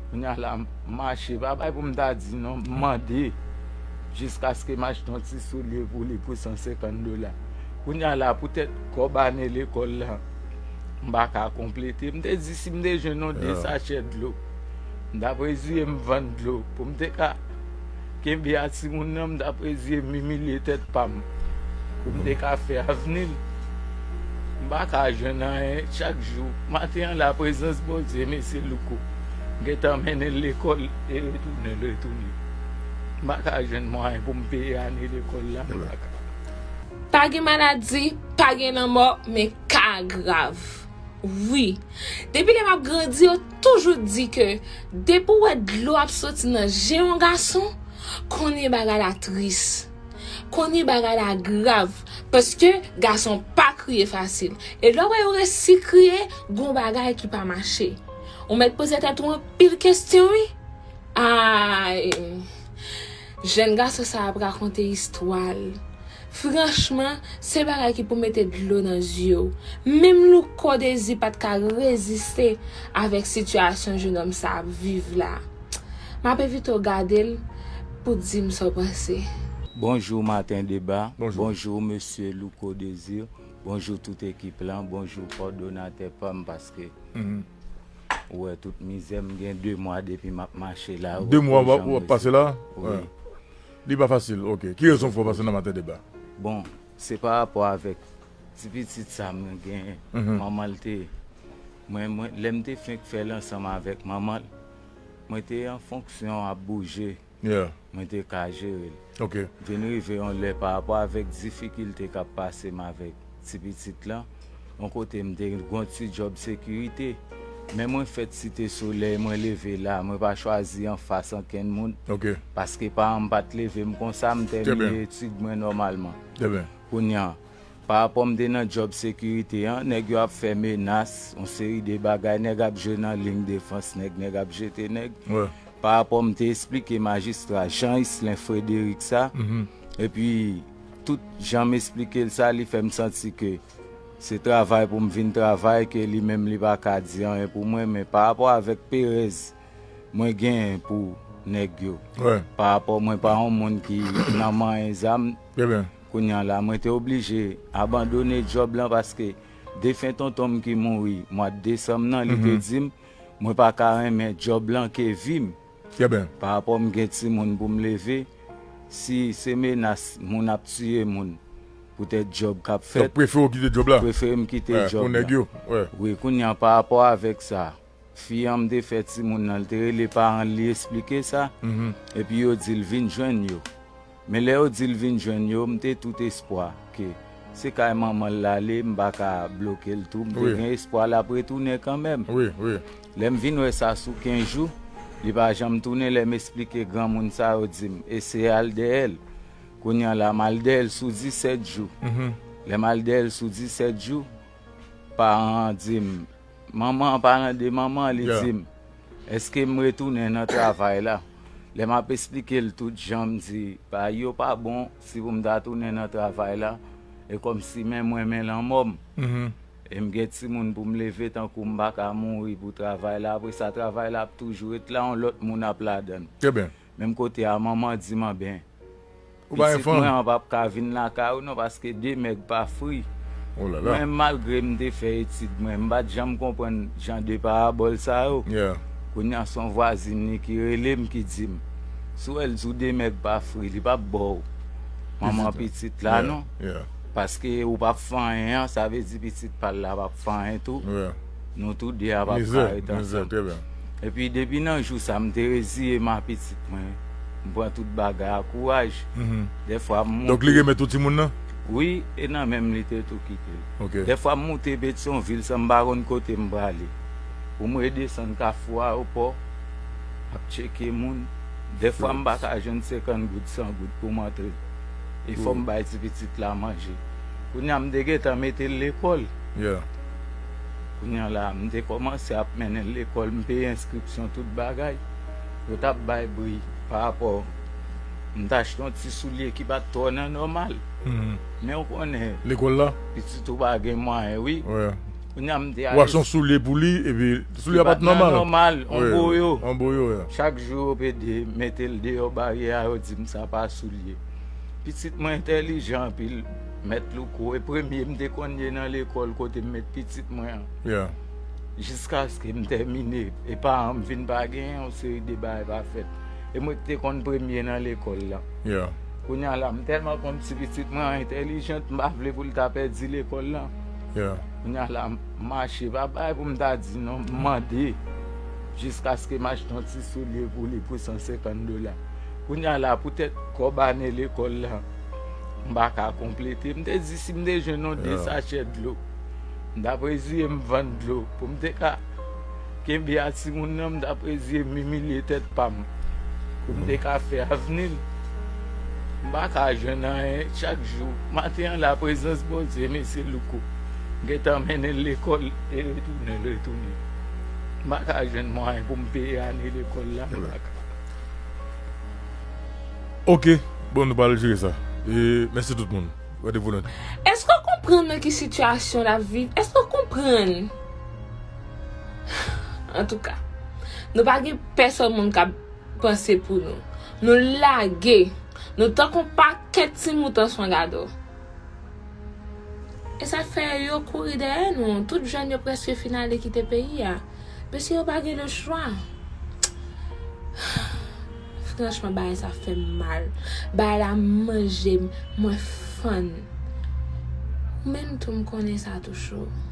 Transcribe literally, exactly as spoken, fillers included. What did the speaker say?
Kounye a la, m mache, pa bay pou m ta di non, m mande. Jiskaske m achte yon ti soulye pou li pou san senkant dola. Kounye a la, poutèt kòb ane lekòl la, m pa ka konplete. M te di si m te jwenn yon de sachè dlo, m t ap reziye m vann dlo pou m te ka kenbe a timoun nan, m t ap reziye m imilye tèt pa m pou m te ka fè avni l. M pa ka jwenn anyen chak jou. Maten an la, prezans Bondye, mesye Louko, m gentan mennen l lekòl e retounen l retounen. M pa ka jwenn mwayen pou m peye ane lekòl la, m pa ka. Pa gen maladi, pa gen lanmò, men ka grav. Wi. Depi lè m ap grandi, yo toujou di ke depi w wè dlo ap soti nan je yon gason, konnen bagay la tris. Konnen bagay la grav. Paske gason pa kriye fasil. E lè w wè yo resi kriye, gon bagay ki pa mache. Ou mèt poze tèt ou anpil kesyon, wi. Ay. Jèn gason sa ap rakonte istwa l. Franchman, se bagay ki pou mete dlo nan zye w. Menm Louko Dezi pa t ka reziste avèk sitiyasyon jennonm sa ap viv la. M ap envite w gade l pou w di m sa w panse. Bonjou Maten Deba. Bonjou. Bonjou mesye Louko Dezi. Bonjou tout ekip lan. Bonjou kòdonatè pa m paske ou wè tout mizè m gen de mwa depi m ap mache la. De mwa w ap pase la? Wi. Li pa fasil, ok. Ki rezon fè w pase nan Maten Deba? Bon, se pa rapò avèk ti pitit sa mwen genyen. Manman l te. Mwen, mwen, lè m te fenk fè l ansanm avèk manman l, mwen te an fonksyon ap bouje. Mwen te ka jere l. Vin rive yon lè pa rapò avèk difikilte k ap pase m avèk ti pitit lan, yon kote m te gon ti djòb sekirite. Men mwen fèt Site Solèy, mwen leve la, mwen pa chwazi anfas ankenn moun. Paske paran m pa t leve m konsa, m tèmine etid mwen nòmalman. Kounye a, pa rapò m te nan djòb sekirite an, nèg yo ap fè menas, yon seri de bagay, nèg ap jwe nan liy defans nèg, nèg ap jete nèg. Pa rapò m te esplike majistra Jean Islin Frederick sa, epi tout jan m esplike l sa, li fè m santi ke se travay pou m vin travay, ke li menm li pa ka di anyen pou mwen, men pa rapò avèk perèz mwen genyen pou nèg yo. Pa rapò mwen pa yon moun ki nan manyen zam, kounye a la, mwen te oblije abandone djòb lan paske defen tonton m ki mouri mwa desanm nan, li te di m, mwen pa ka renmen djòb lan ke vi m. Pa rapò m gen timoun pou m leve, si se menas moun ap tiye moun poutèt djòb k ap fèt, prefere w kite djòb la? Prefere m kite djòb la. Wi, kounye a pa rapò avèk sa, fi an m te fè timoun nan, l te rele paran l, li esplike sa, epi yo di l vin jwenn yo. Men lè yo di l vin jwenn yo, m te tout espwa ke se kay manman l l ale, m pa ka bloke l tou, m te gen espwa l ap retounen kanmenm. Lè m vin wè sa sou kenz jou, li pa janm tounen, lè m esplike granmoun sa yo di m eseye al dèyè l. Kounye a la, m al dèyè l sou disèt jou. Lè m al dèyè l sou disèt jou, paran an di m, manman an, palan de manman an, li di m, èske m retounen nan travay la? Lè m ap esplike l tout jan, m di, bagay yo pa bon, si pou m ta tounen nan travay la, e kòmsi men mwen men lanmò m. E m gen timoun pou m leve, tankou m pa ka mouri pou travay la, apre sa travay la ap toujou ret la, yon lòt moun ap ladan l. Menm kote a, manman an di m, anben, pitit mwen an p ap ka vin lakay ou non, paske de mèg pa fri. Mwen, malgre m te fè etid mwen, m pa t janm konprann jan de parabòl sa yo. Kounye a, s on vwazin li ki rele m, ki di m, si w wè l di w de mèg pa fri, li p ap ba w manman pitit la non. Paske ou p ap fè anyen an, sa vle di pitit pa l la p ap fè anyen tou. Nou tou de a p ap ka ret ansanm. Epi depi nan jou sa, m te reziye m a pitit mwen. M pran tout bagay a kouraj. Dèfwa m moute. Donk li renmen tou timoun nan? Wi, e nan men m li te tou kite l. Dèfwa m moute Petyonvil san m pa konn kote m prale. Pou m redesann Kafou Ayewopò, ap tcheke moun. Dèfwa m pa ka jwenn senkant goud, san goud pou m antre. E fò m bay ti pitit la manje. Kounye a m te gentan mete l lekòl. Kounye a la, m te kòmanse ap mennen l lekòl, m peye enskripsyon, tout bagay. Yo t ap bay bri pa rapò. M t achte yon ti soulye ki pa t twò nan nòmal. Men ou konnen, pitit ou pa gen mwayen, wi. Kounye a m te Ou achte yon soulye pou li, epi soulye a pa t nòmal. Nòmal, on Wi, boyo. On boyo, yeah. Chak jou yo pede mete l deyò baryè a, yo di m sa pa soulye. Pitit mwen entèlijan anpil, mèt Louko, e premye m te konn ye nan lekòl kote m met pitit mwen an. Yeah. Jiskaske m tèmine, e paran m vin pa genyen, yon seri de bagay pa fèt. E mwen ki te konn premye nan lekòl la. Yeah. Kounye a la, m tèlman konn ti pitit mwen an entèlijant, m pa vle pou l ta pèdi lekòl la. Yeah. Kounye a la, m mache, pa bay pou m ta di non, m mande. Jiskaske m achte yon ti soulye pou li pou san senkant dola. Kounye a la, poutèt kòb ane lekòl la, m pa ka konplete. M te di si m te jwenn yon de Yeah. sachè dlo, m t ap reziye m vann dlo pou m te ka kenbe a timoun nan, m t ap reziye m imilye tèt pa m pou m te ka fè avni l. M pa ka jwenn anyen chak jou. Maten an la, prezans Bondye, mesye Louko, m gentan mennen l lekòl e retounen l retounen. M pa ka jwenn mwayen pou m peye ane lekòl la, m pa ka. Ok, bon, nou pral jere sa. E mèsi tout moun. Randevou lèndi. Èske w konprann nan ki sitiyasyon l ap viv? Èske w konprann? Antouka, nou pa gen pèsòn moun k ap panse pou nou. Nou lage. Nou tankou pakèt ti mouton swan gado. E sa fè yo kouri dèyè nou. Tout jèn yo prèske fin ale kite peyi a. Mesye yo pa gen lechwa. Franchman, bagay sa fè m mal. Bagay la manje m. Mwen fann. Ou menm tou m konnen sa touche w.